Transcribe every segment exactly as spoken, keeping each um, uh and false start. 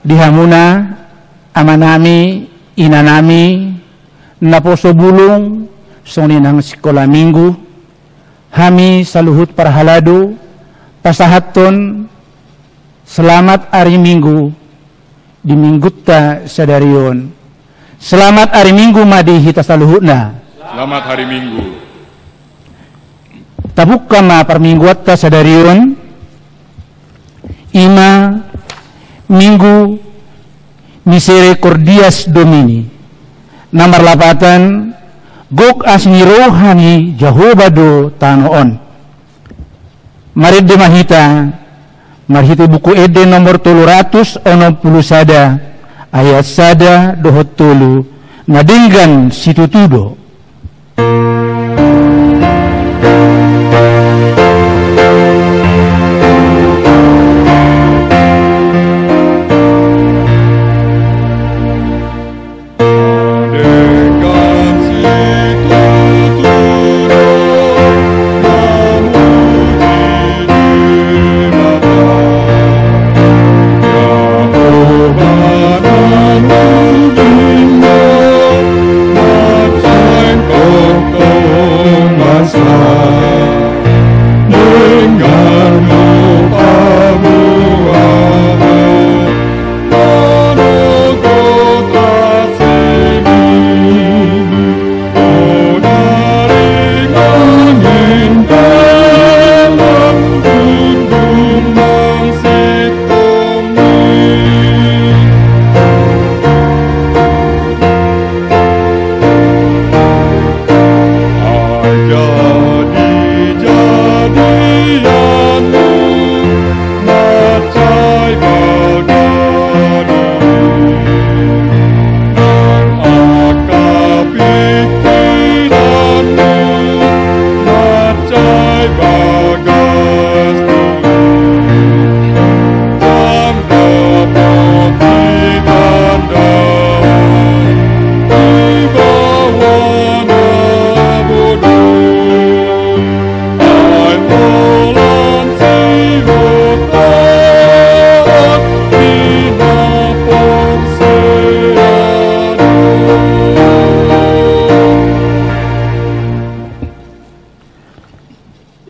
Di hamuna, amanami, inanami, naposo bulung, songon i nang sikola minggu, hami saluhut parhalado pasahathon selamat ari Minggu di minggunta sadari on. Selamat ari Minggu ma di hita saluhutna. Selamat hari Minggu. Tabuka ma parmingguanta sadari on, i ma Minggu Misericordias Domini, na marlapatan, gok asi ni roha ni Jahowa do tano on. Marende ma hita marhite Buku Ende nomor tolu ratus onom pulu sada, ayat sada dohot tolu, na denggan situtu do.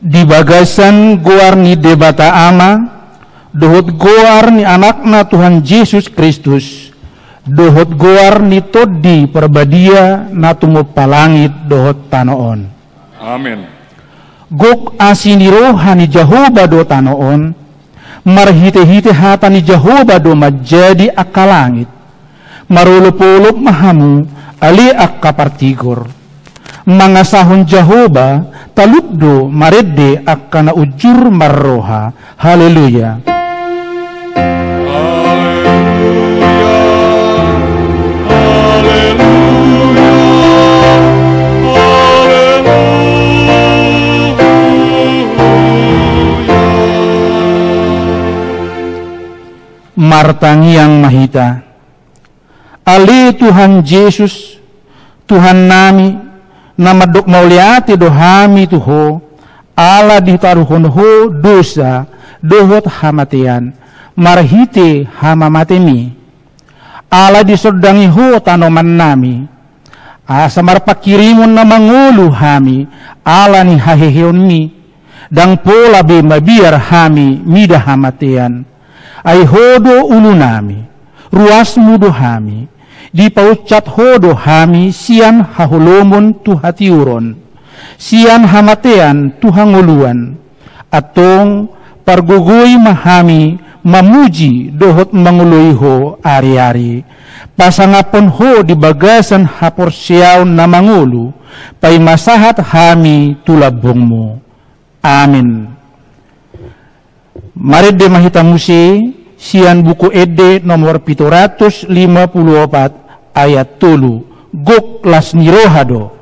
Di bagasan goar ni Debata Ama, dohot goar ni Anakna Tuhan Jesus Kristus, dohot goar ni Tondi Parbadia na tumompa langit dohot tano on. Amen. Gok asi ni roha ni Jahowa do tano on, marhitehite hata ni Jahowa do manjadi angka langit. Marolopolop ma hamu, ale angka partigor. Mangasahon Jahowa, talup do marende angka na unjur marroha. Haleluya. Haleluya, haleluya, haleluya. Martangiang ma hita. Ale Tuhan Jesus, Tuhannami, na mandok mauliate do hami tu Ho, ala ditaruhon Ho dosa dohot hamatean, marhite hamamatemi. Ala disondangi Ho tanomannami, asa marpanghirimon na mangolu hami ala ni haheheonmi, ndang pola be mabiar hami mida hamatean. Ai Ho do ulunami, ruasmu do hami, dipaunsat Ho do hami sian haholomon tu hatiuron, sian hamatean tu hangoluan. Antong, pargogoi ma hami mamuji dohot mangoloi Ho ariari. Pasangaphon Ho di bagasan haporseaon na mangolu, paima sahat hami tu lambungmu. Amen. Marende ma hita muse sian Buku Ende nomor pitu ratus lima pulu opat, ayat tolu. Gok las ni roha do.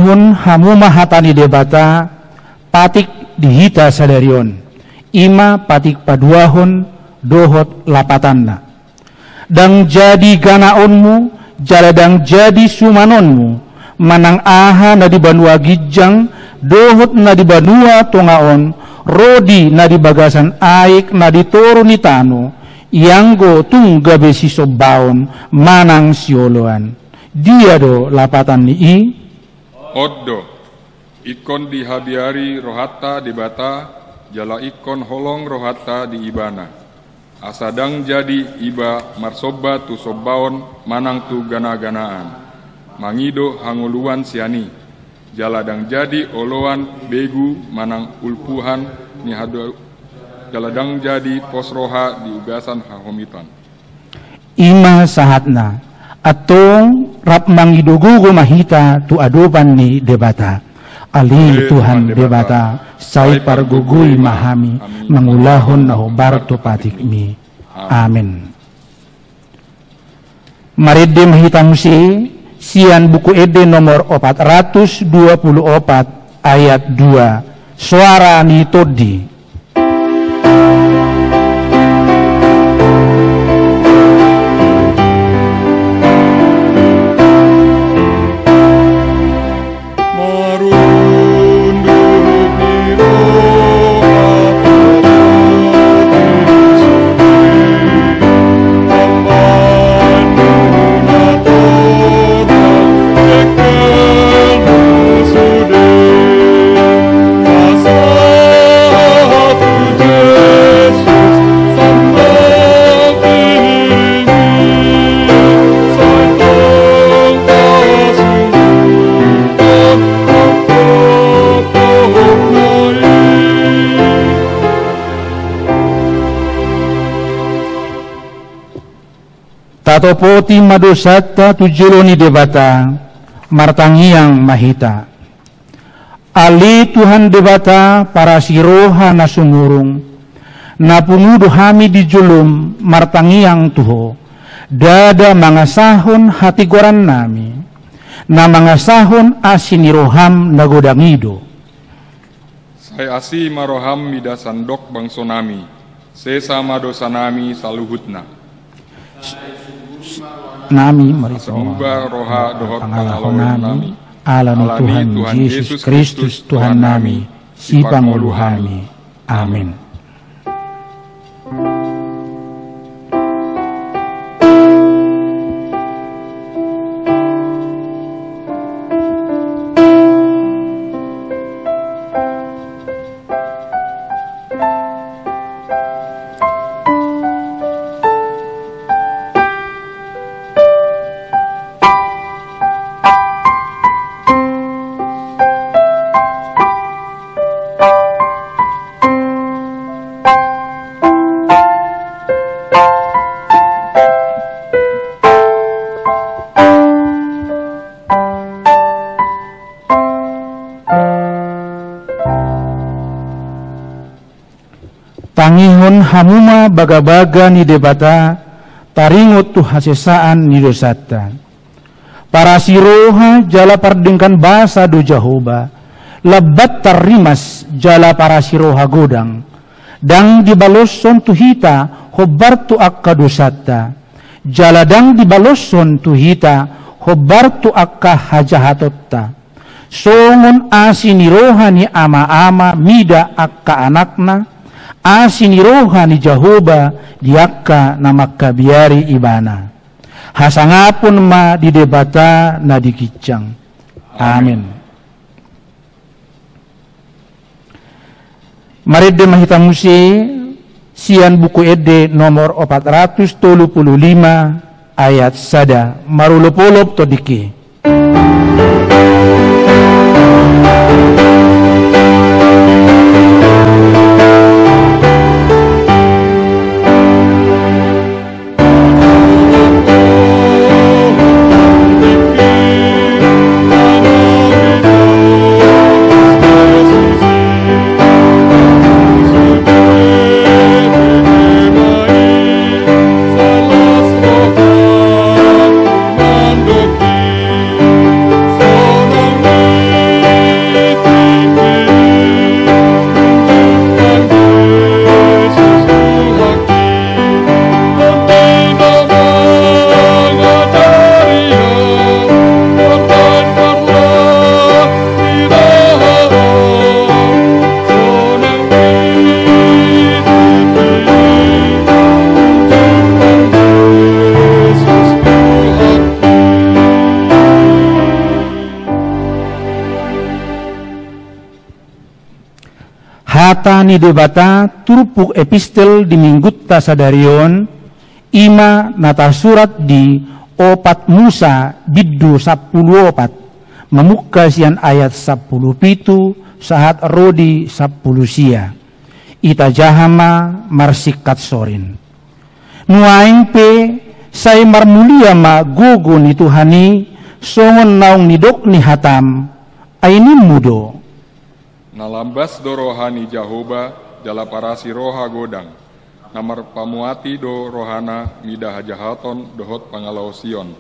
Hamu ma hata ni Debata, patik di hita sadari on, i ma patik paduahon dohot lapatanna. Ndang jadi ganaonmu, jala ndang jadi sumanonmu, manang aha na di banua ginjang, dohot na di banua tonga on, ro di na di bagasan aek na di toru ni tano, ianggo tung gabe sisombaon manang sioloan. Dia do lapatan ni i? On do, ingkon dihabiari rohanta Debata, jala ingkon holong rohanta di Ibana. Asa ndang jadi iba marsomba tu sombaon manang tu ganaganaan, mangido hangoluan sian i, jala ndang jadi oloan begu manang ulpuhan ni hadu-, jala ndang jadi pos roha di ugasan hahomiton. I ma sahatna, antong rap mangido gogo ma hita tu adopan ni Debata. Ale Tuhan Debata, sai pargogoi ma hami mangulahon na hombar tu patikmi. Amen. Marende ma hita muse sian Buku Ende nomor opat ratus dua puluh opat, ayat dua, Soara ni Tondi. Tatopoti ma dosanta tu jolo ni Debata, martangiang ma hita. Ale Tuhan Debata parasi roha na sumurung, na pungu do hami di jolom martangiang tu Ho, ndada mangasahon hatigorannami, na mangasahon asi ni roham na godang i do. Sai asi ma roham mida sandok bangsonami, sesa ma dosanami saluhutna. Nami mari. Asa muba roha dohot pangalahonami, ala ni Tuhan Jesus Kristus Tuhannami, sipangolu hami. Amen. Tangihon hamu ma bagabaga ni Debata, taringot tu hasesaan ni dosanta. Parasi roha jala pardenggan basa do Jahowa, lambat tarrimas jala parasi roha godang. Ndang dibaloshon tu hita hombar tu angka dosanta, jala ndang dibaloshon tu hita hombar tu angka hajahatonta. Songon asi ni roha ni ama-ama mida angka anakna, asi ni roha ni Jahowa di angka na mangkabiari Ibana. Hasangapon ma di Debata na di ginjang. Amen. Amen. Marende ma hita muse sian Buku Ende nomor opat ratus tolu pulu lima ayat sada, marolopolop tondingki. Hata ni Debata turpuk epistel di minggunta sadari on, i ma na tarsurat di opat Musa bindu sampulu opat, mamungka sian ayat sampulu pitu sahat ro di sampulu sia. Itajaha ma marsingkat sorin. Nuaeng pe sai marmulia ma gogo ni Tuhan i, songon naung nidok ni hatam, ai nimmu do. Na lambas do roha ni Jahowa, jala parasi roha godang. Na marpamuati do rohana mida hajahaton dohot pangalaosion.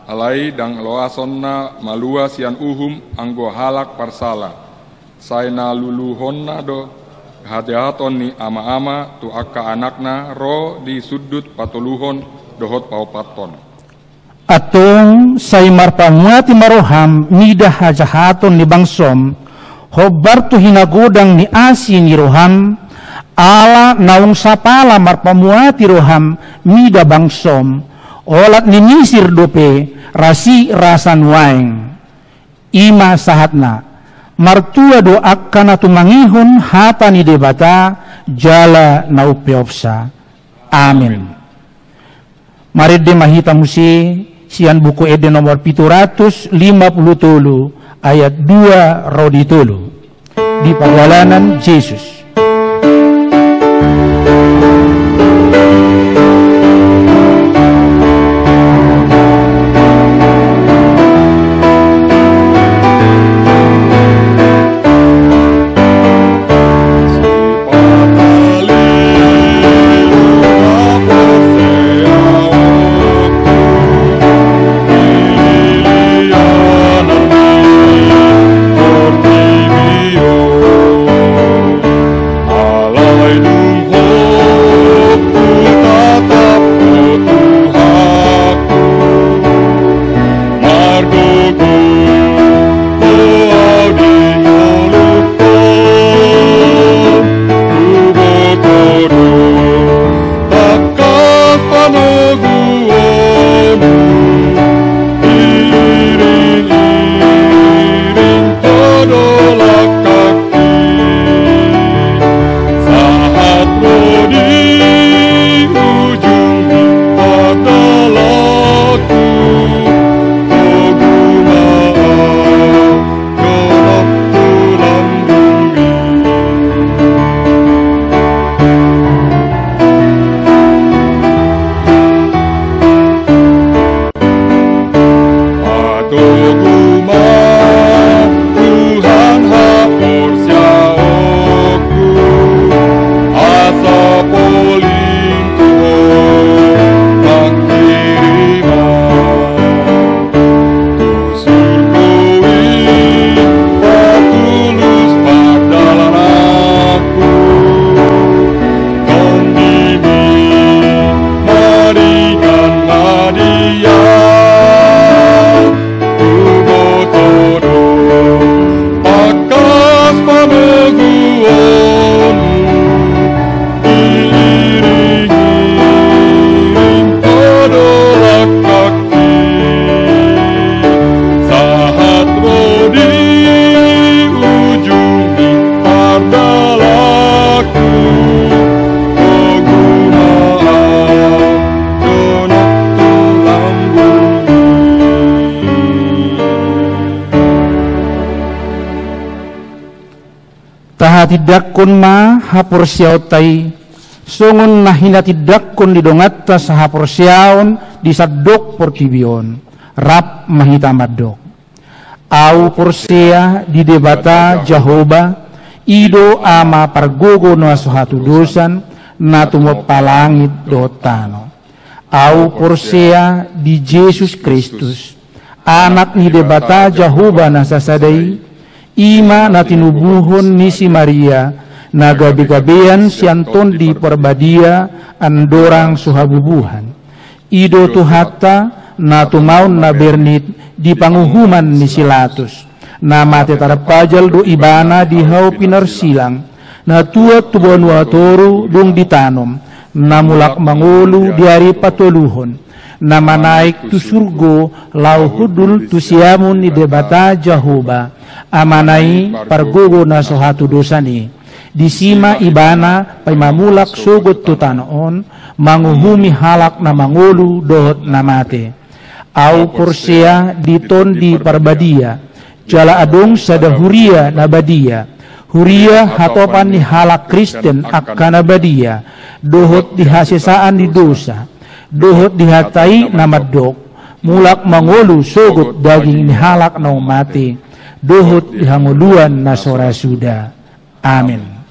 Alai ndang loasonna malua sian uhum anggo halak parsala. Sai na luluhonna do hajahaton ni ama-ama tu angka anakna ro di sundut patoluhon dohot paopathon. Antong sai marpamuati ma roham mida hajahaton ni bangsom, hombar tu hinagodang ni asi ni roham, ala naung sapala marpamuati roham mida bangsom, olat ni Misir dope rasirasa nuaeng. I ma sahatna, martua do angka na tumangihon hata ni Debata jala na umpeopsa. Amen. Marende ma hita muse sian Buku Ende nomor pitu ratus lima pulu tolu, ayat dua ro di tolu. Di pardalanan Jesus. Tahatindangkon ma haporseaonta i, songon na hinatindangkon ni donganta sahaporseaon di sandok portibi on. Rap ma hita mandok. Ahu porsea di Debata Jahowa, i do Ama pargogo na so hatudosan, na tumompa langit dohot tano. Ahu porsea di Jesus Kristus, Anak ni Debata Jahowa na sasada i, i ma na tinubuhon ni si Maria, na gabe-gabean sian Tondi Parbadia andorang so habubuhan. I do Tuhanta, na tumaon na bernit di panguhuman ni si Latus. Na mate tarpajal do Ibana di hau pinarsilang, na tuat tu banua toru dung ditanom, na mulak mangolu di ari patoluhon, na manaek tu surgo laho hundul tu siamun ni Debata Jahowa, Amana i pargogo na so hatudosan i. Disi ma ibana paima mulak sogot tu tano on, manguhumi halak na mangolu dohot na mate. Ahu porsea di Tondi Parbadia, jala adong sada huria na badia, huria hatopan ni halak Kristen angka na badia, dohot di hasesaan ni dosa, dohot di hata i na mandok, mulak mangolu sogot daging ni halak na mate, dohot di hangoluan na so ra suda. Amen.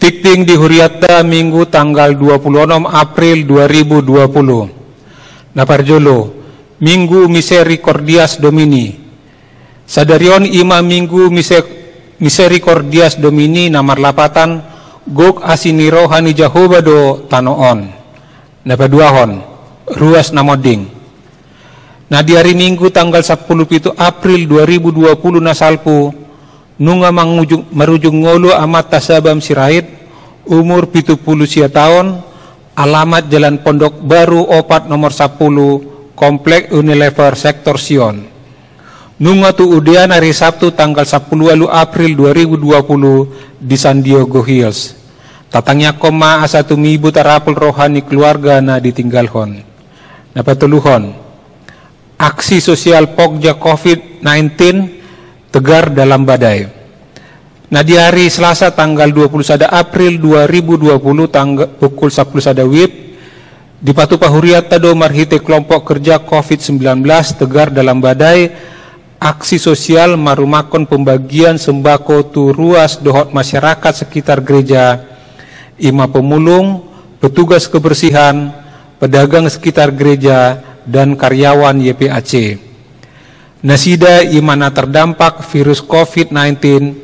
Tingting di hurianta Minggu tanggal dua puluh onom April dua ribu dua puluh. Na parjolo, Minggu Misericordias Domini. Sadari on i ma Minggu Mise-, Misericordias Domini na marlapatan gok asi ni roha ni Jahowa do tano on. Na paduahon, ruas na monding. Na di ari Minggu tanggal sampulu pitu April dua ribu dua puluh na salpu, nunga mangujung, marujung ngolu amanta Sabam Sirait, umur pitu pulu sia taon, alamat Jalan Pondok Baru opat nomor sampulu, Komplek Unilever Sektor Sion. Nunga tu udean ari Sabtu tanggal sampulu ualu April dua ribu dua puluh di San Diego Hills. Tatangiangkon ma asa tumibu tarapul roha ni keluarga na ditinggalhon. Na patoluhon, aksi sosial pogja covid nineteen Tegar Dalam Badai. Na di ari Selasa tanggal dua puluh sada April dua ribu dua puluh tangga-, pukul sampulu sada WIB, dipatupa hurianta do marhite kelompok kerja covid sembilan belas Tegar Dalam Badai, aksi sosial marumahkon pembagian sembako tu ruas dohot masyarakat sekitar gereja, i ma pemulung, petugas kebersihan, pedagang sekitar gereja, dan karyawan Y P A C. Nasida i ma na terdampak virus covid nineteen,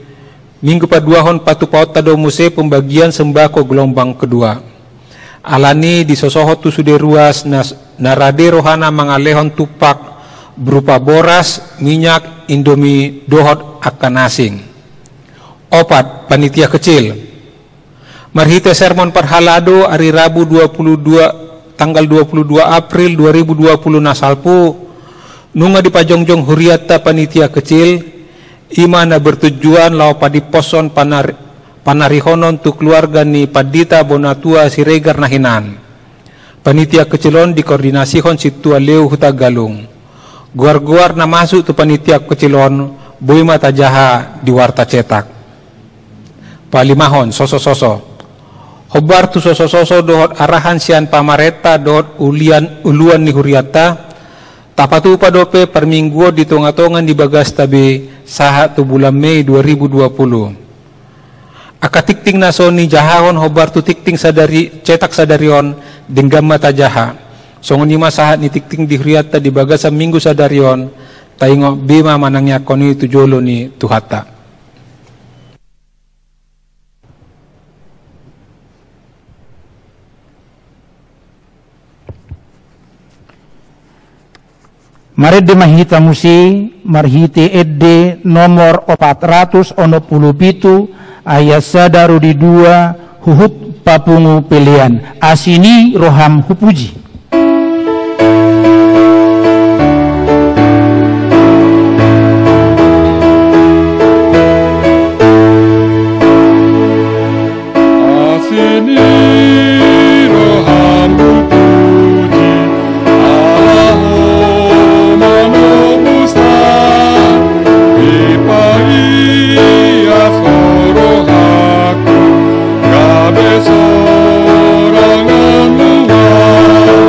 Minggu paduahon patupaonta do muse pembagian sembako gelombang kedua. Alani disosohon tu sude ruas na, na rade rohana mangalehon tumpak berupa boras, minyak, Indomie, dohot angka na asing. Opat, panitia kecil. Marhite sermon parhalado ari Rabu dua puluh dua, tanggal dua puluh dua April dua ribu dua puluh na salpu, nunga dipajongjong hurianta panitia kecil, i ma na bertujuan laho padimposhon panar-, panarihonon tu keluarga ni Pandita Bonatua Siregar na hinan. Panitia kecil on dikoordinasihon Sintua Leo Hutagalung. Goar-goar na masuk tu panitia kecil on boi ma tajaha di warta cetak. Palimahon, soso-soso. Hombar tu soso-soso dohot arahan sian pamarenta dohot ulian, uluan ni hurianta, tapatupa dope parmingguon di tonga-tonga ni bagasta be sahat tu bulan Mei dua ribu dua puluh. Angka tingting na so nijahahon hombar tu tingting sadari, cetak sadari on, denggan ma tajaha. Songon i ma sahat ni tingting di hurianta di bagasan minggu sadari on, taingot be ma manangiangkon i tu jolo ni Tuhanta. Marende ma hita muse marhite ende nomor opat ratus onom pulu pitu, ayat sada ro di dua, huhut papungu pelean. Asi ni roham hupuji. Asi ni roham hupuji, ala Ho manobushon, dipaias Ho rohangku, gabe sorangan nuaeng.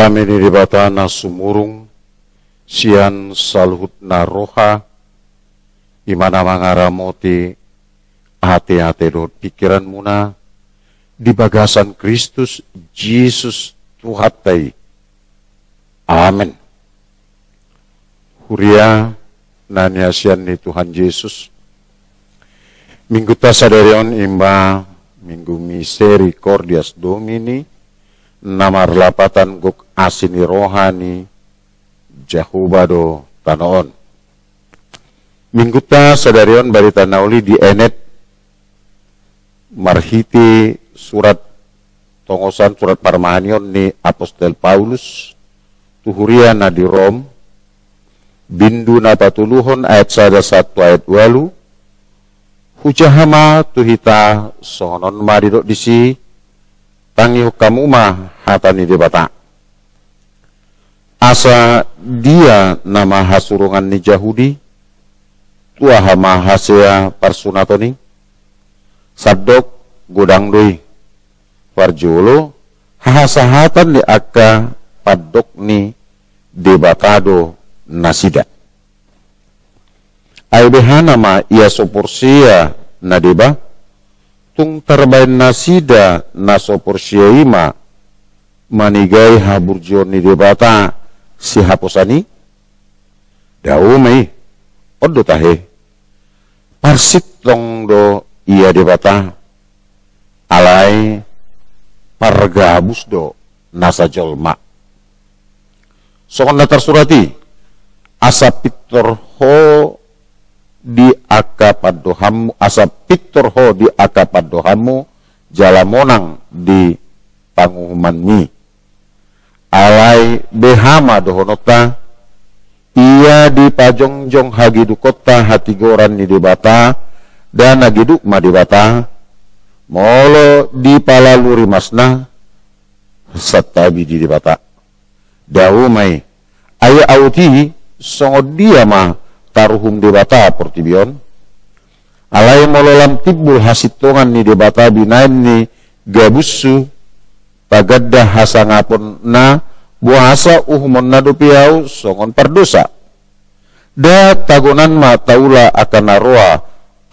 Dame ni Debata na sumurung sian saluhutna roha, i ma na mangaramoti ateate dohot pingkiranmuna di bagasan Kristus Jesus Tuhanta i. Amen. Huria na niasian ni Tuhan Jesus, Minggunta sadari on i ma Minggu Misericordias Domini, na marlapatan gok asi ni roha ni Jahowa do tano on. Minggunta sadari on barita na uli dienet marhite surat tongosan, surat parmahanion ni apostel Paulus tu huria na di Rom, bindu na patoluhon ayat sada sahat tu ayat ualu. Hujaha ma tu hita songon on ma didok disi: Tangihon hamu ma hata ni Debata, asa dia nama hasurungan ni Jahudi? Tu aha ma hasea parsunaton i? Sandok godang do i. Parjolo, hahasahatan ni angka pandok ni Debata do nasida. Ai beha nama ia so porsea na deba? Tung tarbaen nasida na so porsea i ma manegai haburjuon ni Debata sihaposan i? Dao ma i. On do tahe, parsintong do ia Debata, alai pargabus do nasa jolma. Songon na tarsurat i: Asa pintor ho di angka pandohanmu, asa pintor ho di angka pandohanmu, jala monang di panguhumanmi. Alai beha ma dohononta? Ia dipajongjong hagidukonta hatigoran ni Debata, nda na geduk ma Debata? Molo dipalalu rimasna, santabi di Debata. Dao ma i. Ai aut i, songon dia ma taruhum Debata portibi on? Alai molo lam timbul hasintongan ni Debata binaen ni gabushu, paganda hasangaponna, boasa uhumonna dope ahu songon pardosa? Nda tagonan ma taula angka na roa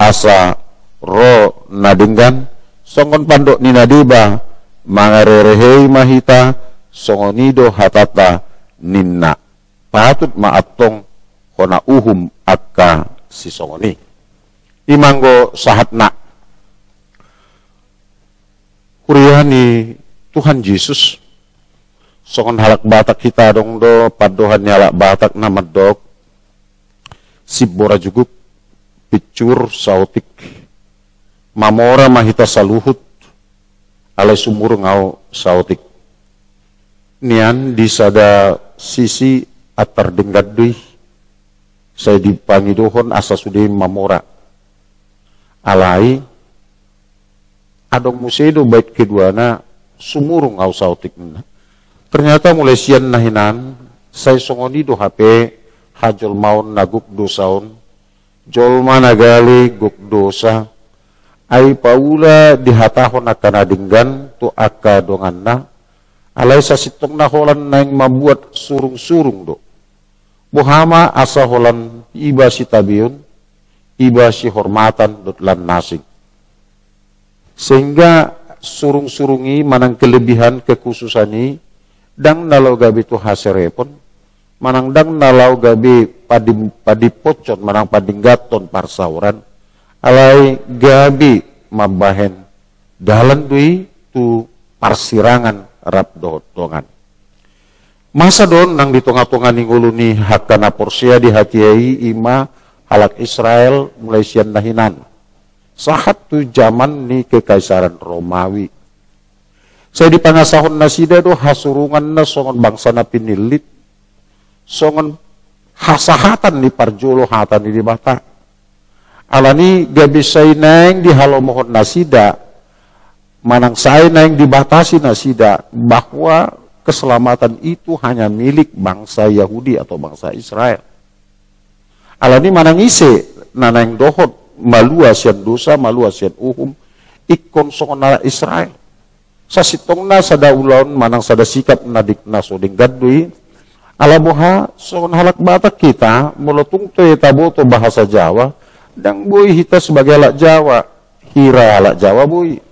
asa ro na denggan? Songon pandok ni na deba mangarerehei ma hita, songon i do hatanta, ninna. Patut ma antong hona uhum angka sisongon i. I ma anggo sahatna. Huria ni Tuhan Jesus, songon halak Batak hita, adong do pandohan ni halak Batak na mandok: Simbora juguk, pinsur saotik. Mamora ma hita saluhut, alai sumurung ahu saotik. Nian di sada sisi antar denggan do i, sai dipangidohon asa sude mamora. Alai adong muse do bait keduana, sumurung ahu saotik, ninna. Ternyata mulai sian na hinan, sai songon i do hape hajolmaon na gok dosa on. Jolma na gale gok dosa, ai paula dihatahon angka na denggan tu angka donganna, alai sasintongna holan naeng mambuat surungsurung do. Boha ma asa holan iba sitabeon, iba sihormatan dohot lan na asing. Sehingga surungsurung i manang kelebihan, kekhususan i, ndang na laho gabe tu haserepon, manang ndang na laho gabe padim-, padimpothon manang padinggathon parsaoran, alai gabe mambahen dalan do i tu parsirangan rap dohot dongan. Masa do on nang di tongatonga ni ngolu ni angka na porsea di hatiha i, i ma halak Israel mulai sian na hinan sahat tu jaman ni Kekaisaran Romawi. Sai dipangasahon nasida do hasurunganna songon bangsa na pinillit, songon hasahatan ni parjolo hata ni Debata. Alani gabe sai naeng dihalomohon nasida, manang sai naeng dibatasi nasida, bahwa keselamatan itu hanya milik bangsa Yahudi atau bangsa Israel. Alani manang ise na naeng dohot malua sian dosa, malua sian uhum, ingkon songon halak Israel. Sasintongna sada ulaon manang sada sikap na denggan, na so denggan do i. Ala boha, songon halak Batak hita, molo tung pe taboto bahasa Jawa, ndang boi hita sebagai halak Jawa, hira halak Jawa boi.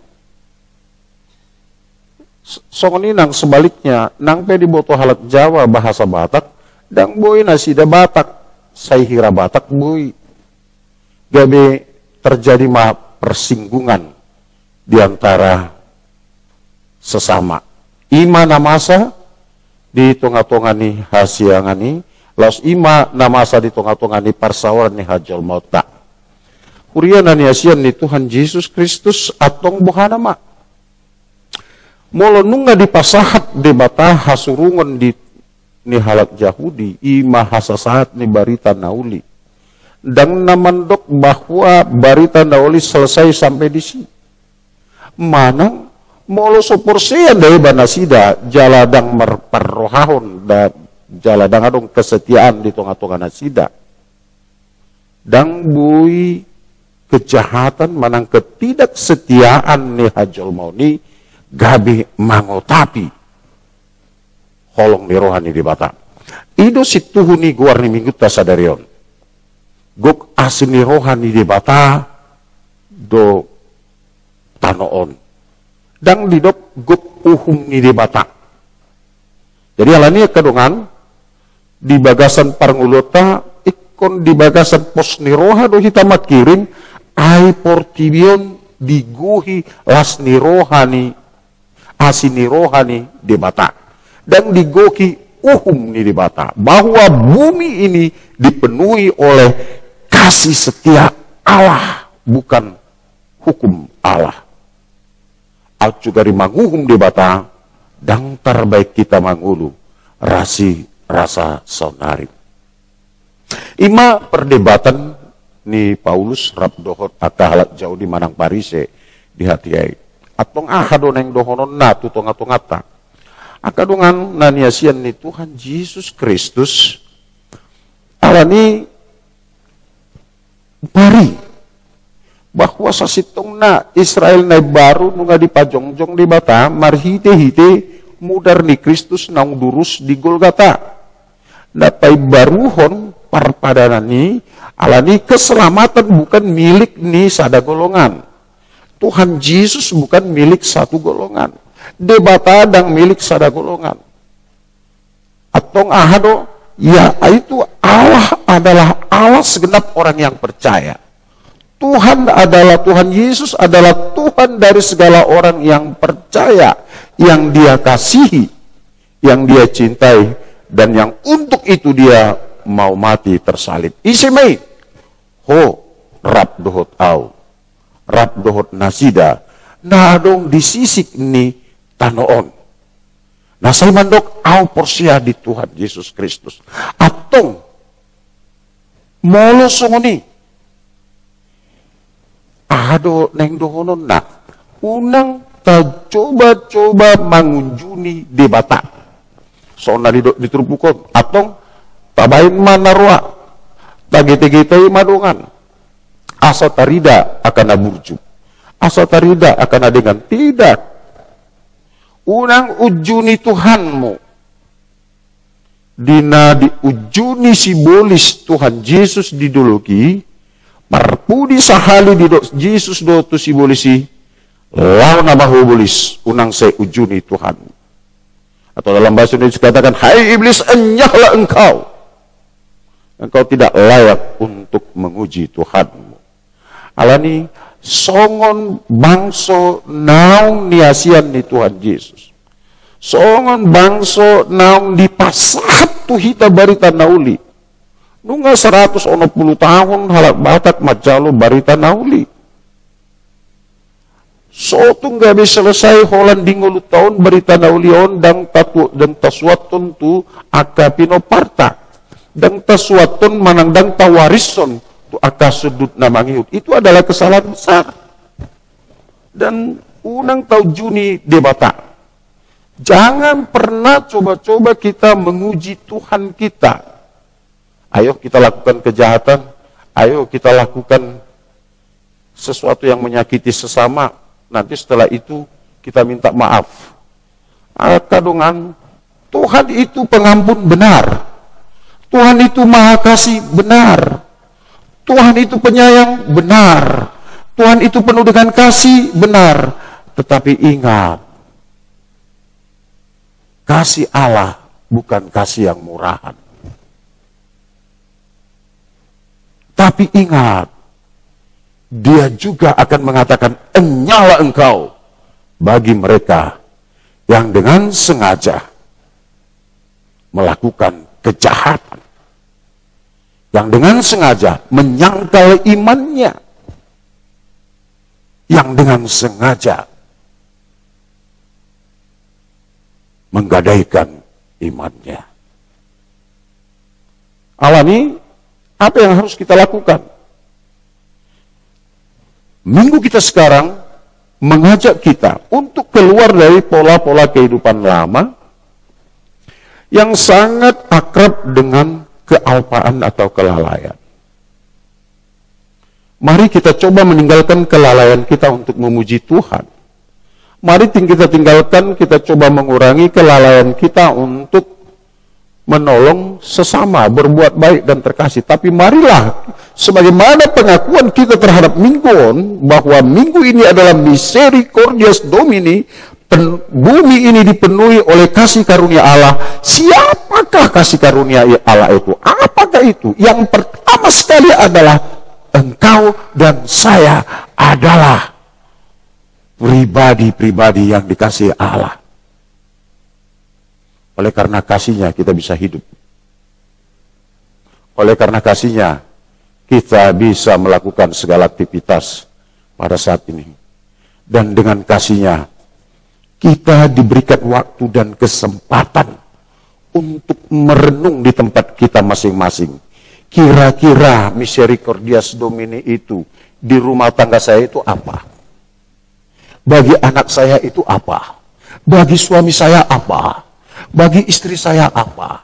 S-, songon i nang sebaliknya, nang pe diboto halak Jawa bahasa Batak, ndang boi nasida Batak, sai hira Batak boi. Gabe terjadi ma persinggungan di antara sesama. I ma na masa di tonga-tonga ni hasiangan i, laos i ma na masa di tonga-tonga ni parsaoran ni hajolmaonta. Huria na niasian ni Tuhan Jesus Kristus, antong boha nama. Molo nunga dipasahat Debata hasurungon di, ni halak Jahudi, i ma hasasahat ni barita na uli. Ndang na mandok bahwa barita na uli selesai sampai di si. Manang, molo so porsea nda iba nasida, jala ndang mar-, parrohahon, nda, jala ndang adong kesetiaan di tonga-tonga nasida. Ndang boi kejahatan manang ketidaksetiaan ni hajolmaon i gabe mangotapi holong ni roha ni Debata. I do sintuhu ni goar ni minggunta sadari on. Gok asi ni roha ni Debata do tano on. Ndang didok gok uhum ni Debata. Jadi alani i angka dongan, di bagasan parngoluonta, ingkon di bagasan pos ni roha do hita mangkirim, ai portibi on digohi las ni roha ni, asi ni roha ni Debata. Ndang digohi uhum ni Debata, bahwa bumi ini dipenuhi oleh kasih setia Allah, bukan hukum Allah. Aut sugari manguhum Debata, ndang tarbaen hita mangolu rasirasa saonari. I ma perdebatan ni Paulus rap dohot angka halak Jahudi manang Parise di hatiha i. Antong aha do naeng dohononna tu tonga-tonganta? Angka dongan na niasian ni Tuhan Jesus Kristus, alani i, pari, bahwa sasintongna Israel na imbaru nunga dipajongjong Debata marhite-hite mudar ni Kristus naung durus di Golgata. Na paimbaruhon parpadanan i, alani keselamatan bukan milik ni sada golongan. Tuhan Jesus bukan milik satu golongan. Debata ndang milik sada golongan. Antong aha do? Ya, itu Allah adalah Allah segenap orang yang percaya. Tuhan adalah, Tuhan Yesus adalah Tuhan dari segala orang yang percaya, yang Dia kasihi, yang Dia cintai, dan yang untuk itu Dia mau mati tersalib. Ise ma i? Ho, rap dohot au, rap dohot nasida na adong di sisik ni tano on, na sai mandok, "Au porsea di Tuhan Jesus Kristus." Antong, molo songon i, aha do naeng dohononna? Unang tacoba-coba mangunjuni Debata. Songon na didok di turpuk on, antong tabaen ma na roa, tagetegete ma dongan. Asa tarida angka na burju, asa tarida angka na denggan. Tidak. Unang unjuni Tuhanmu. Di na diunjuni sibolis Tuhan Jesus di dolok i, parpudi sahali didok Jesus do tu sibolis i, "Laho ma ho bolis, unang sai unjuni Tuhan." Atau dalam bahasa Indonesia dikatakan, "Hai iblis, enyahlah engkau. Engkau tidak layak untuk menguji Tuhanmu." Alani songon bangso naung niasian ni Tuhan Jesus, songon bangso naung dipasahat tu hita barita na uli. Nunga saratus onom pulu taon halak Batak manjalo barita na uli. So tung gabe selesai holan di ngolunta on barita na uli on, ndang tatu-, ndang tasuathon tu angka pinomparta, ndang tasuathon manang ndang tawarishon tu angka sundut na mangihut. Itu adalah kesalahan besar. Dan unang taunjuni Debata. Jangan pernah coba-coba kita menguji Tuhan kita. Ayo kita lakukan kejahatan, ayo kita lakukan sesuatu yang menyakiti sesama, nanti setelah itu Kita minta maaf. Angka dongan, Tuhan itu pengampun benar. Tuhan itu maha kasih benar. Tuhan itu penyayang benar. Tuhan itu penuh dengan kasih benar. Tetapi ingat, kasih Allah bukan kasih yang murahan. Tapi ingat, Dia juga akan mengatakan, "Enyahlah engkau," bagi mereka yang dengan sengaja melakukan kejahatan, yang dengan sengaja menyangkal imannya, yang dengan sengaja menggadaikan imannya. Alani, apa yang harus kita lakukan? Minggu kita sekarang mengajak kita untuk keluar dari pola-pola kehidupan lama yang sangat akrab dengan kealpaan atau kelalaian. Mari kita coba meninggalkan kelalaian kita untuk memuji Tuhan. Mari ting-, kita tinggalkan, kita coba mengurangi kelalaian kita untuk menolong sesama, berbuat baik dan terkasih. Tapi marilah, sebagaimana pengakuan kita terhadap minggu on, bahwa minggu ini adalah Misericordias Domini, pen-, bumi ini dipenuhi oleh kasih karunia Allah. Siapakah kasih karunia i-, Allah itu? Apakah itu? Yang pertama sekali adalah engkau dan saya adalah pribadi-pribadi yang dikasihi Allah. Oleh karena kasihnya kita bisa hidup. Oleh karena kasihnya kita bisa melakukan segala aktivitas pada saat ini. Dan dengan kasihnya kita diberikan waktu dan kesempatan untuk merenung di tempat kita masing-masing. Kira-kira Misericordias Domini itu di rumah tangga saya itu apa? Bagi anak saya itu apa? Bagi suami saya apa? Bagi istri saya apa?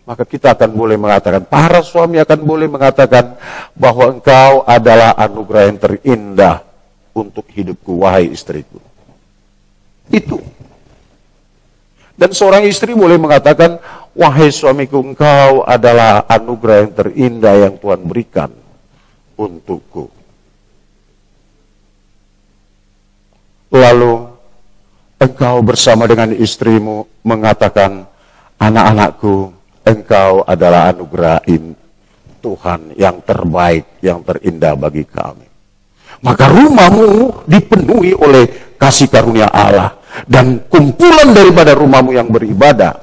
Maka kita akan boleh mengatakan, para suami akan boleh mengatakan bahwa engkau adalah anugerah yang terindah untuk hidupku, wahai istriku. Itu. Dan seorang istri boleh mengatakan, "Wahai suamiku, engkau adalah anugerah yang terindah yang Tuhan berikan untukku." Lalu engkau bersama dengan istrimu mengatakan, "Anak-anakku, engkau adalah anugerah in-, Tuhan yang terbaik, yang terindah bagi kami." Maka rumahmu dipenuhi oleh kasih karunia Allah. Dan kumpulan daripada rumahmu yang beribadah,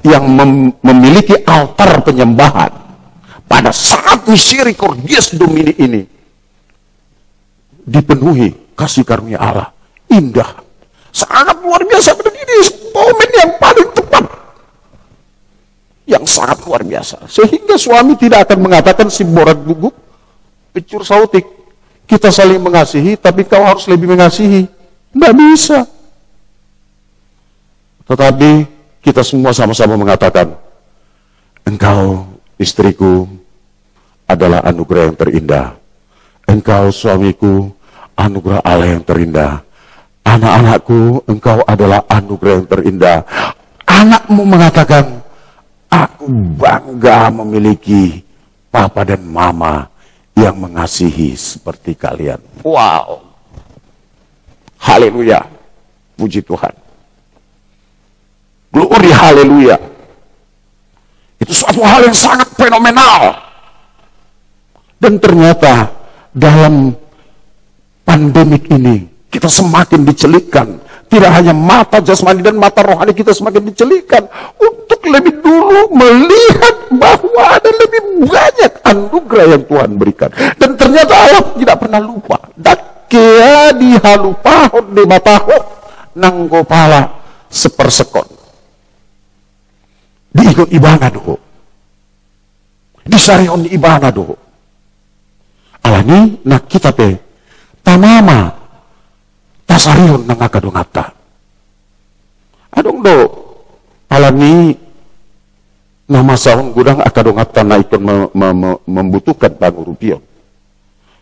yang mem-, memiliki altar penyembahan, pada saat Misericordias Domini ini, dipenuhi kasih karunia Allah. Indah. Sangat luar biasa. Benar, ini komen yang paling tepat. Yang sangat luar biasa. Sehingga suami tidak akan mengatakan, "Simborat guguk, picur saotik." Kita saling mengasihi, tapi kau harus lebih mengasihi. Nggak bisa. Tetapi kita semua sama-sama mengatakan, "Engkau, istriku, adalah anugerah yang terindah. Engkau, suamiku, anugerah Allah yang terindah. Anak-anakku, engkau adalah anugerah yang terindah." Anakmu mengatakan, "Aku bangga memiliki papa dan mama yang mengasihi seperti kalian." Wow. Haleluya. Puji Tuhan. Glory, haleluya. Itu suatu hal yang sangat fenomenal. Dan ternyata dalam pandemik ini, kita semakin dicelikkan. Tidak hanya mata jasmani dan mata rohani kita semakin dicelikkan untuk lebih dulu melihat bahwa ada lebih banyak anugerah yang Tuhan berikan. Dan ternyata Allah tidak pernah lupa. Dang hea dihalupahon Debata ho nanggo pala sepersekon. Diingot ibana do ho. Disarihon ibana do ho. Alani nang hita pe tama ma tasarihon nang angka donganta. Adong do alani na mansahon godang angka donganta na ingkon me-, me-, me-, membutuhkan pangurupion.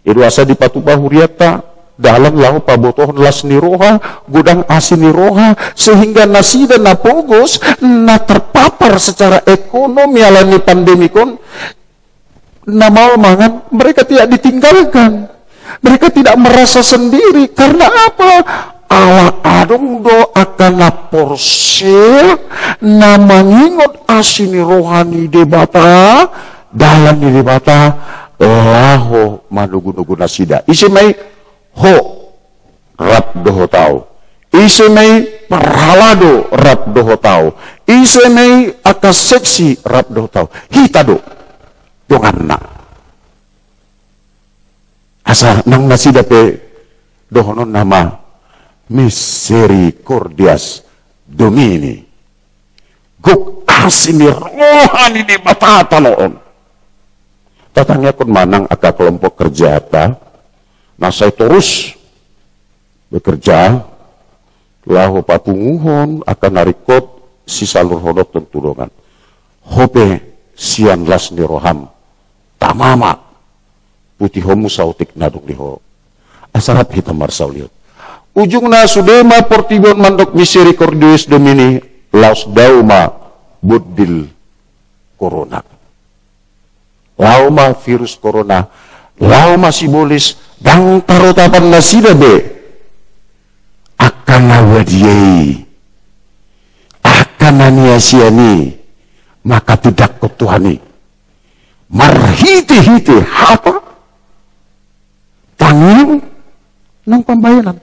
I do asa dipatupa hurianta, dalan laho pabotohon las ni roha, godang asi ni roha, sehingga nasida na pogos, na terpapar secara ekonomi ala ni pandemi on, na maol mangan, mereka tidak ditinggalkan. Mereka tidak merasa sendiri. Karena apa? Ala adong do angka na porsea, na mangingot asi ni roha ni Debata, dalan ni Debata, laho manogunogu nasida. Ise ma i? Ho rap dohot au. Ise ma i parhalado rap dohot au. Ise ma i angka seksi rap dohot au. Hita do donganna. Asa nang nasida pe dohononna ma misericordias Domini. Gok asi ni roha ni Debata tano on. Tatangiangkon ma nang angka kelompok kerjata na sai torus bekerja laho papunguhon angka na ringkot sisalurhononhon tu dongan. Ho pe sian las ni roham, tama ma putihonmu saotik na adong di ho. Asa rap hita marsaulihon. Ujungna sude ma portibi on mandok misericordias Domini, laos dao ma bondil korona. Lao ma virus korona, lao ma sibolis, ndang tarotapan nasida be angka na badia i, angka na niasian i, maka tindanghon Tuhan i marhitehite hata, tangiang, nang pambahenan.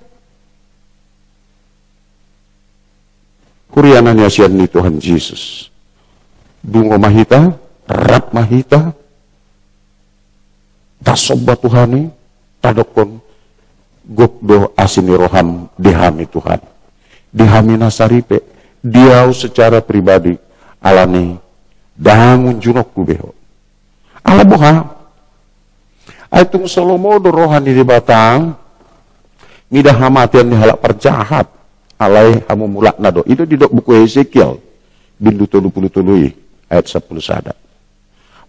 Huria na niasian ni Tuhan Jesus, dungo ma hita, rap ma hita, tasomba Tuhan i, tadokkon, gok do asi ni roham di hami Tuhan, di hami na saripe, di au secara pribadi, alani ndang unjunonku be ho. Ala boha? Ai tung so lomo do roha ni Debata mida hamatean ni halak parjahat. Alai hamumulakna do. I do didok buku Hesekiel bindu tolu pulu tolu i ayat sampulu sada.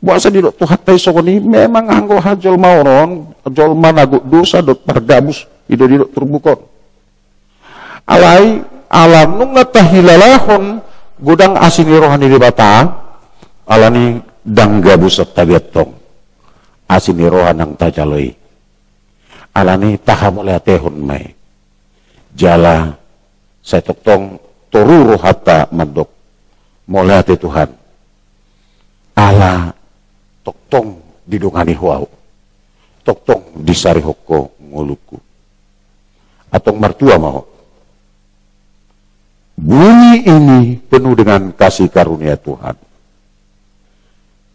Boasa didok Tuhanta i songon i? Memang anggo hajolmaon on, jolma na gok dosa dohot pargabus, i do didok turpuk on. Alai ala nunga tahilalahon godang asi ni roha ni Debata, alani ndang gabus tabiat tong asi ni roha nang tajalo i. Alani tahamauliatehon ma i. Jala sai tongtong toru rohanta mandok, mauliate Tuhan, ala tongtong didongani ho au, tongtong disarihon ho ngolungku. Antong martua ma ho. Bumi ini penuh dengan kasih karunia Tuhan.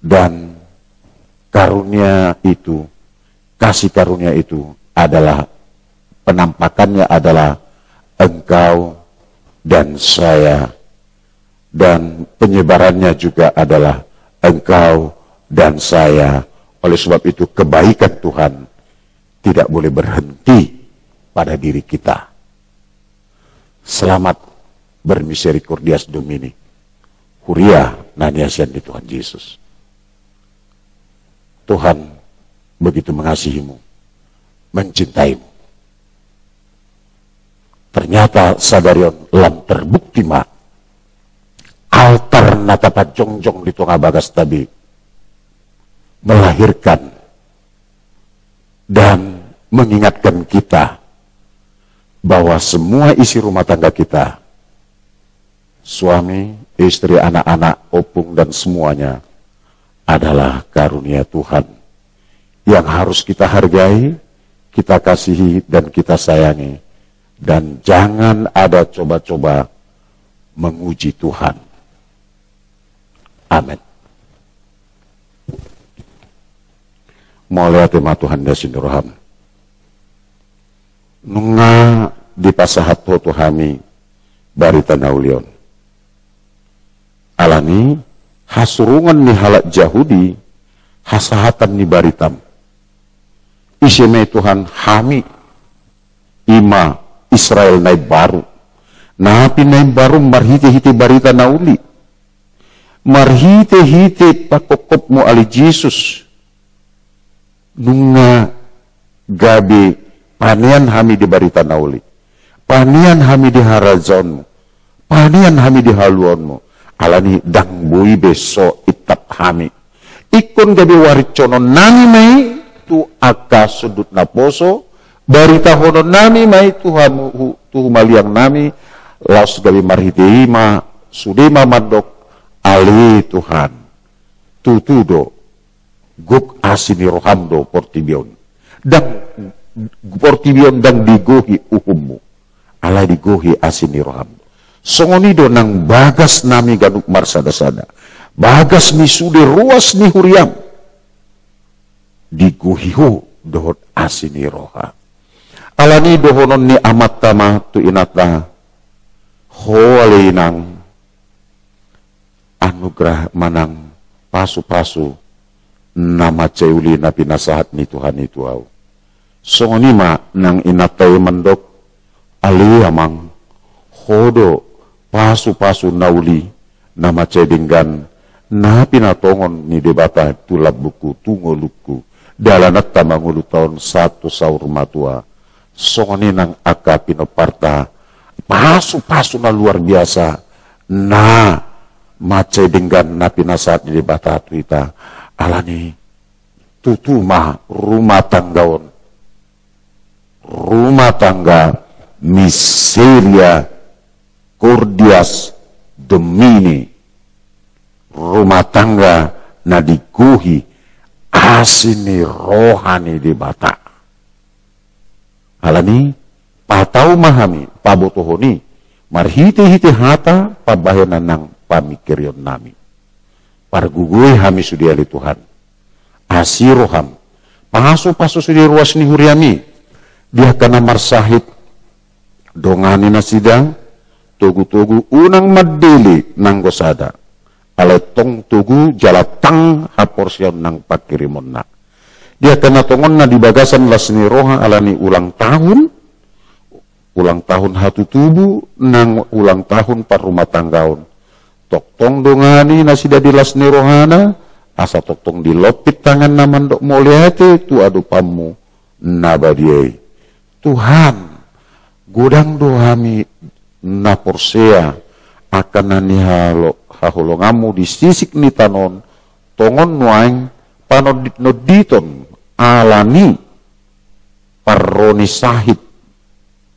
Dan karunia itu, kasih karunia itu adalah, penampakannya adalah engkau dan saya, dan penyebarannya juga adalah engkau dan saya. Oleh sebab itu, kebaikan Tuhan tidak boleh berhenti pada diri kita. Selamat bermisericordias Domini. Huria na niasian ni Tuhan Jesus. Tuhan begitu mengasihimu, mencintaimu. Ternyata sadari on lam terbukti ma altar na tapanjongjong di tonga bagasta be melahirkan dan mengingatkan kita bahwa semua isi rumah tangga kita, suami, istri, anak-anak, opung, dan semuanya adalah karunia Tuhan yang harus kita hargai, kita kasihi, dan kita sayangi. Dan jangan ada coba-coba menguji Tuhan. Amen. Mauliate ma Tuhan di asi ni roham. Nunga dipasahat ho tu hami barita na uli on. Alani hasurungan ni halak Jahudi hasahatan ni baritam. Ise ma i Tuhan? Hami, i ma Israel na imbaru. Napi na imbaru? Marhitehite barita na uli, marhitehite pangkophopmu ale Jesus, nunga gabe Panean hami di barita na uli. Panean hami di harajaonmu. Panean hami di haluaonmu. Alani ndang boi be so itap hami. Ingkon gabe warinconon nami ma i tu angka sundut naposo, baritahonon nami ma i tu hamu, hu-, tu humaliang nami, laos gabe marhite i ma sude ma mandok, ale Tuhan, tutu do, gok asi ni roham do portibi on. Ndang, portibi on ndang digohi uhummu. Alai digohi asi ni roham. Songon i do nang bagas nami ganup marsadasada. Bagas ni sude ruas ni huriam. Digohi ho dohot asi ni roha. Alani dohonon ni amanta ma tu inanta. Ho ale inang. Anugerah manang pasu-pasu na mansai uli na pinasahat ni Tuhan i tu ahu. Songon i ma nang inanta i mandok, ale amang, ho do pasu-pasu na uli na mansai denggan na pinatongon ni Debata tu lambungku tu ngolungku, dalananta mangolu taon sahat tu saur matua. Songon i nang angka pinomparta, pasu-pasu na luar biasa na mansai denggan na pinasahat ni Debata tu hita. Alani tutu ma rumah tangga on rumah tangga misericordias Domini, rumah tangga na digohi asi ni roha ni Debata. Alani, patau ma hami pabotohon i marhite-hite hata pambahenan nang pamingkirion nami. Pargogoi hami sude ale Tuhan. Asi roham. Pasu-pasu sude ruas ni huriam i. Di angka na marsahit. Dongani nasida. Togu-togu unang mandele nanggo sada. Alai tong togu jala tang haporseaon nang pangkirimonna. Di angka na tongon na di bagasan las ni roha alani ulang tahun. Ulang tahun hatutubu nang ulang tahun parrumatanggaon. Tongtong dongani nasida di las ni rohana, asa tongtong dilompit tanganna mandok mauliate tu adopanmu na badia i. Tuhan, godang do hami na porsea angka na nihalo-, haholonganmu di sisik ni tano on, tongon nuaeng panondit-nonditon alani parro ni sahit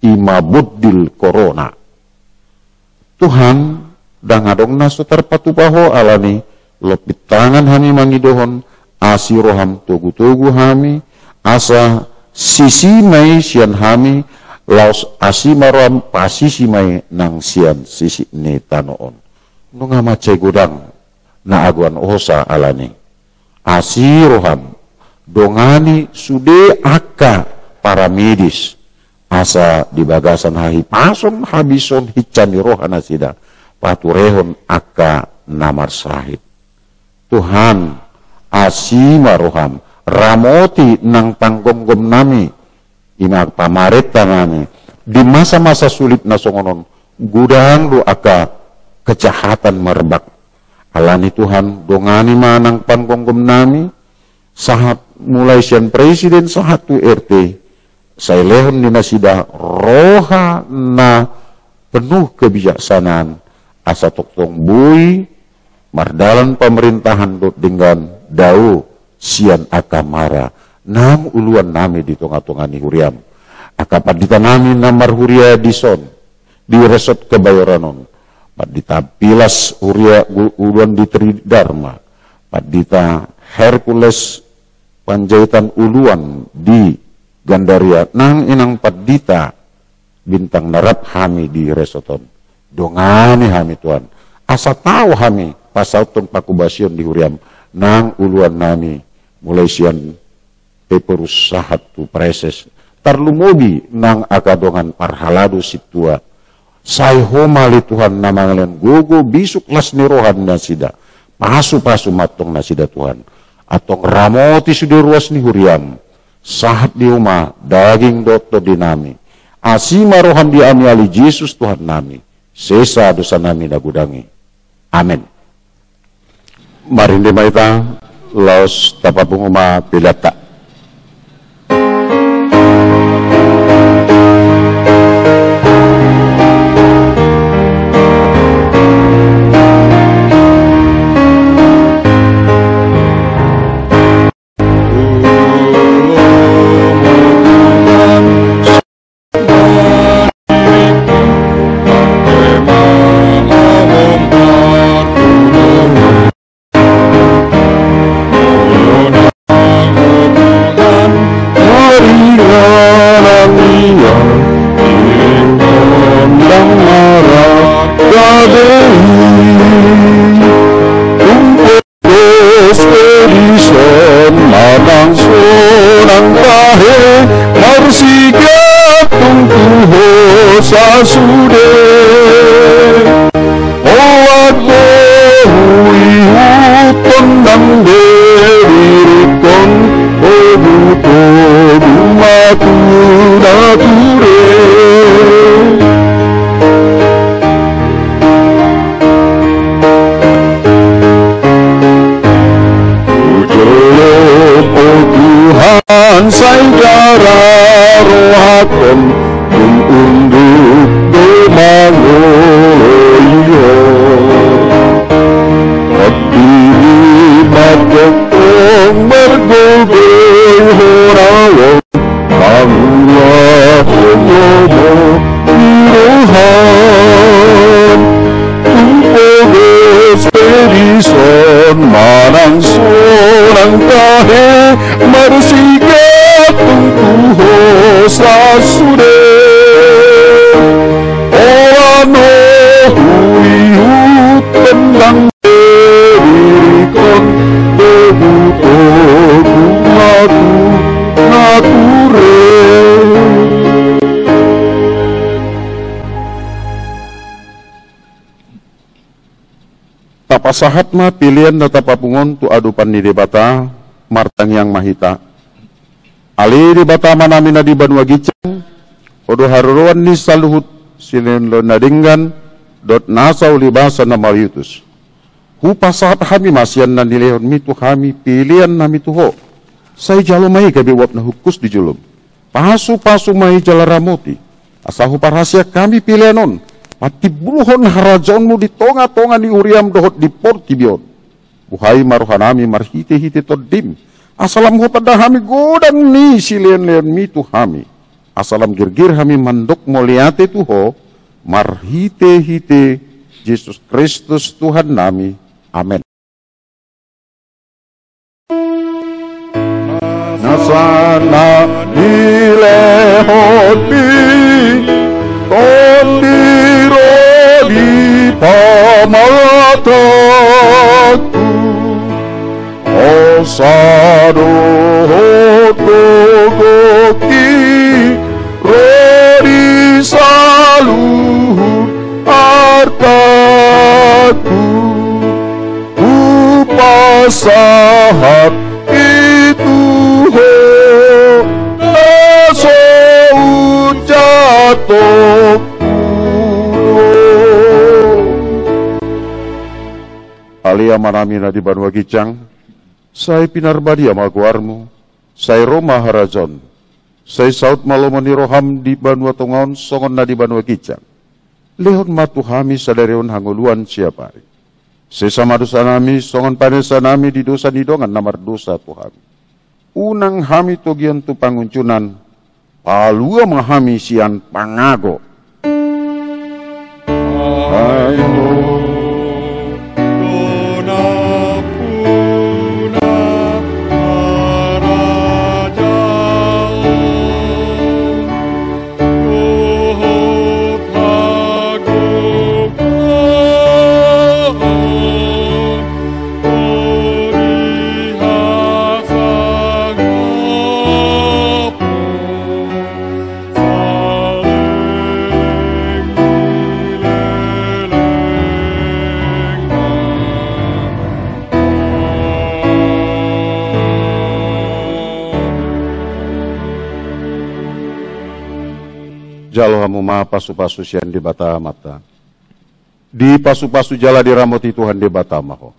i ma bondil korona. Tuhan, ndang adong na so tarpatupa ho alani, lompit tangan hami mangidohon, asi roham togu-togu hami, asa sisi ma i sian hami, laos asi ma roham pasisi ma i nang sian sisik ni tano on. Nunga mansai godang na agoan hosa alani. Asi roham, dongani sude angka paramedis, asa di bagasan hahipason habison hinsa ni roha nasida, paturehon angka na marsahit. Tuhan, asi ma roham, ramoti nang panggomgom nami, i ma pamarenta nami, di masa-masa sulit na songon on, godang do angka kejahatan merebak. Alani Tuhan, dongani ma nang panggomgom nami, sahat mulai sian presiden sahat tu R T, sai lehon ni nasida roha na penuh kebijaksanaan, asa tongtong boi mardalan pamerintahan dohot denggan dao sian angka mara nang uluan nami di tonga-tonga ni huriam. Angka pandita nami na marhuria dison, di Resort Kebayoran on, Pandita Pilas huria gu-, uluan di Tridharma, Pandita Hercules Panjaitan uluan di Gandaria, nang inang pandita Bintang na rap hami di resort on. Dongani hami Tuhan. Asa tau hami pasauthon pangkobasion di huriam nang uluan nami mulai sian Ephorus sahat tu Praeses. Tarlumobi nang angka dongan parhalado sintua. Sai Ho ma ale Tuhan na mangalehon gogo bisuk las ni roha nasida. Pasu-pasu ma antong nasida Tuhan. Antong ramoti sude ruas ni huriam. Sahat di Ho ma daging dohot tondi nami. Asi ma roham di hami ale Jesus Tuhan nami. Sesa dosa nami na godang i. Amen. Marende ma hita, laos tapapungu ma peleanta. Ia nang ia, ingkon ndang marangga be i. Tung pogos pe dison manang sonang tahe, marsigantung tu ho sasude. Holan do huihuthon, ndang be diringkon togutogu ma tu nature. Tu jolom, o Tuhan, sai jala rohangkon, dung unduk do mangoloi ho. Tondim ma tongtong margogo i, hona on mangulahon lomo ni roham. Tung pogos pe dison manang sonang tahe, marsigantung tu ho sasude. Holan do huihuthon, ndang be diringkon togutogu ma tu nature. Tapasahat ma pelean na tapapungu on tu adopan ni Debata. Martangiang ma hita. Ale Debata Amanami na di banua ginjang, Ho do haroroan ni saluhut silehonlehon na denggan dohot nasa ulibasa na mauliutus. Hupasahat hami ma sian na nilehonmi tu hami pelean nami tu Ho. Sai jalo ma i gabe uap na hungkus di jolom. Pasupasu ma i jala ramoti, asa huparhaseang hami pelean on patimbulhon harajaonmu di tongatonga ni huriam dohot di portibi on. Buhai ma rohanami marhitehite Tondim, asa lam hutanda hami godang ni silehonlehonmi tu hami, asa lam girgir hami mandok mauliate tu Ho, marhitehite Jesus Kristus Tuhannami. Amen. Nasa na nilehonmi, Tondi ro di pamatangku. Hosa dohot gogoki ro di saluhut artangku. Hupasahat i tu Ho, na so unjatongku do. Ale Amanami na di banua ginjang, sai pinarbadia ma goarmu, sai ro ma harajaonmu, sai saut ma lomo ni roham di banua tonga on songon na di banua ginjang. Lehon ma tu hami sadari on hangoluan siapari. Sesa ma dosanami songon panesanami di dosa ni dongan na mardosa tu hami. Unang hami togion tu pangunjunan, palua ma hami sian pangago. Jalo hamu ma pasupasu sian Debata Amanta. Dipasupasu jala diramoti Tuhan Debata ma ho.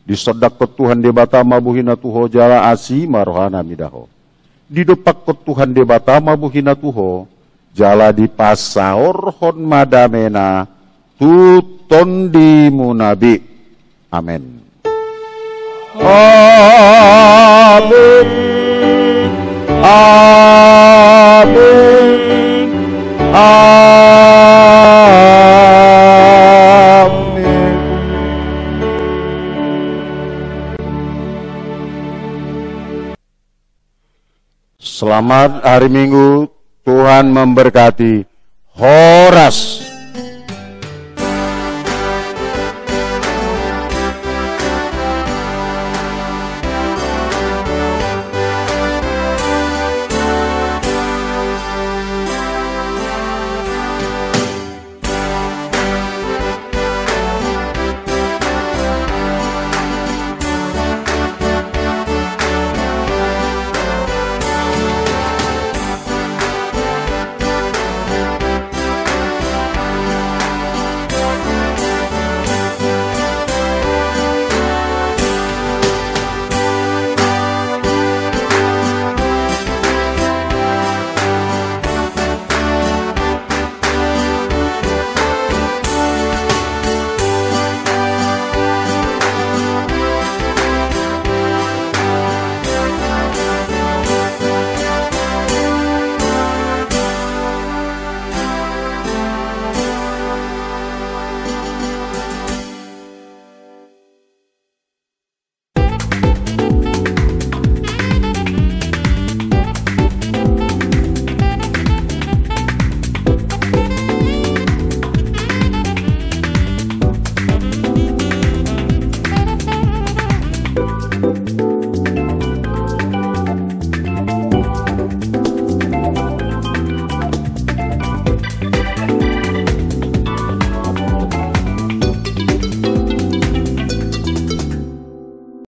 Disondangkon Tuhan Debata ma bohina tu ho jala asi ma rohana mida ho. Didompakkon Tuhan Debata ma bohina tu ho, jala dipasaorhon ma damena tu tondimuna be. Amen. Amen. Amen. Amen. Selamat hari Minggu, Tuhan memberkati. Horas.